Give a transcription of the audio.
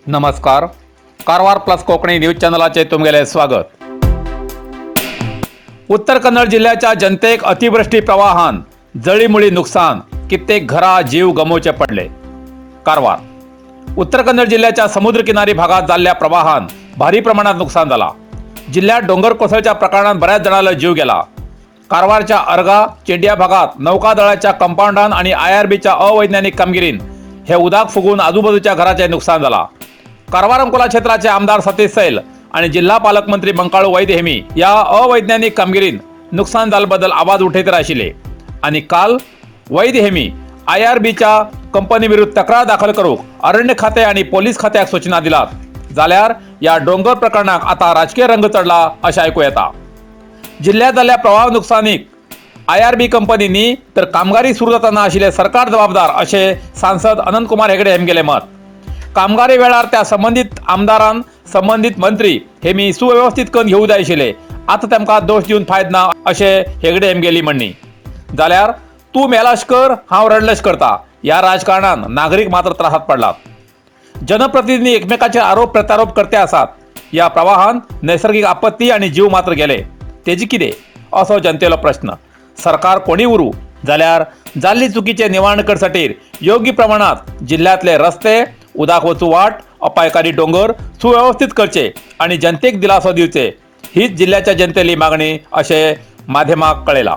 नमस्कार, Karwar plus Konkani news चॅनलाचे तुमगेले स्वागत. उत्तर कन्नड जिल्ह्याच्या जनतेक अतिवृष्टी प्रवाहान जळीमुळी नुकसान, कित्येक घरा जीव गमवचे पडले. कारवार, उत्तर कन्नड जिल्ह्याच्या समुद्रकिनारी भागात जाल्ल्या प्रवाहान भारी प्रमाणात नुकसान झाला. जिल्ह्यात डोंगर कोसळच्या प्रकरणात बऱ्याच जणांना जीव गेला. कारवारच्या अर्गा चेंडिया भागात नौकादळाच्या कंपाऊंडान आणि आयआरबीच्या अवैज्ञानिक कामगिरीन हे उदाक फुगून आजूबाजूच्या घराचे नुकसान झाला. कारवार अंकोला क्षेत्राचे आमदार सतीश सैल आणि जिल्हा पालकमंत्री बंकाळू वैद्य हेमी या अवैज्ञानिक कामगिरीन नुकसान जाल्याबद्दल आवाज उठयत आशिल्ले आणि काल वैद्य हेमी आयआरबीच्या कंपनी विरुद्ध तक्रार दाखल करूक अरण्य खाते आणि पोलीस खात्याक सूचना दिलात. जाल्यार या डोंगर प्रकरणाक आता राजकीय रंग चढला अशें आयकू येता. जिल्ह्यात जाल्ल्या प्रवाह नुकसानीक आयआरबी कंपनींनी तर कामगारी सुरू जाताना आशिल्ले सरकार जबाबदार अशें सांसद अनंत कुमार हेगडे हेमगेले मत. कामगारी वेळार त्या संबंदीत आमदारान, संबंदीत मंत्री हे मी सुव्यवस्थीत करून घेऊ जाय आशिल्ले. आतां तेमकां दोश दिवन फायद ना अशें हेगडे हेमगेली म्हणणी. जाल्यार तूं मेलाश कर, हांव रडलश करता ह्या राजकारणान नागरीक मात्र त्रासात पडलात. जनप्रतिनिधी एकमेकाचेर आरोप प्रत्यारोप करते आसात. या प्रवाहान नैसर्गिक आपत्ती आणि जीव मात्र गेले, तेजी कितें असो जनतेलो प्रश्न. सरकार कोणी उरू, जाल्यार जाल्ली चुकीचे निवारण करसाठी योग्य प्रमाणात जिल्ह्यातले रस्ते, उदाक वचू वाट, अपायकारी डोंगर सुव्यवस्थित करचे आणि जनतेक दिलासो दिवचे, हीच जिल्ह्याच्या जनतेली मागणी अशें माध्यमाक कळयलां.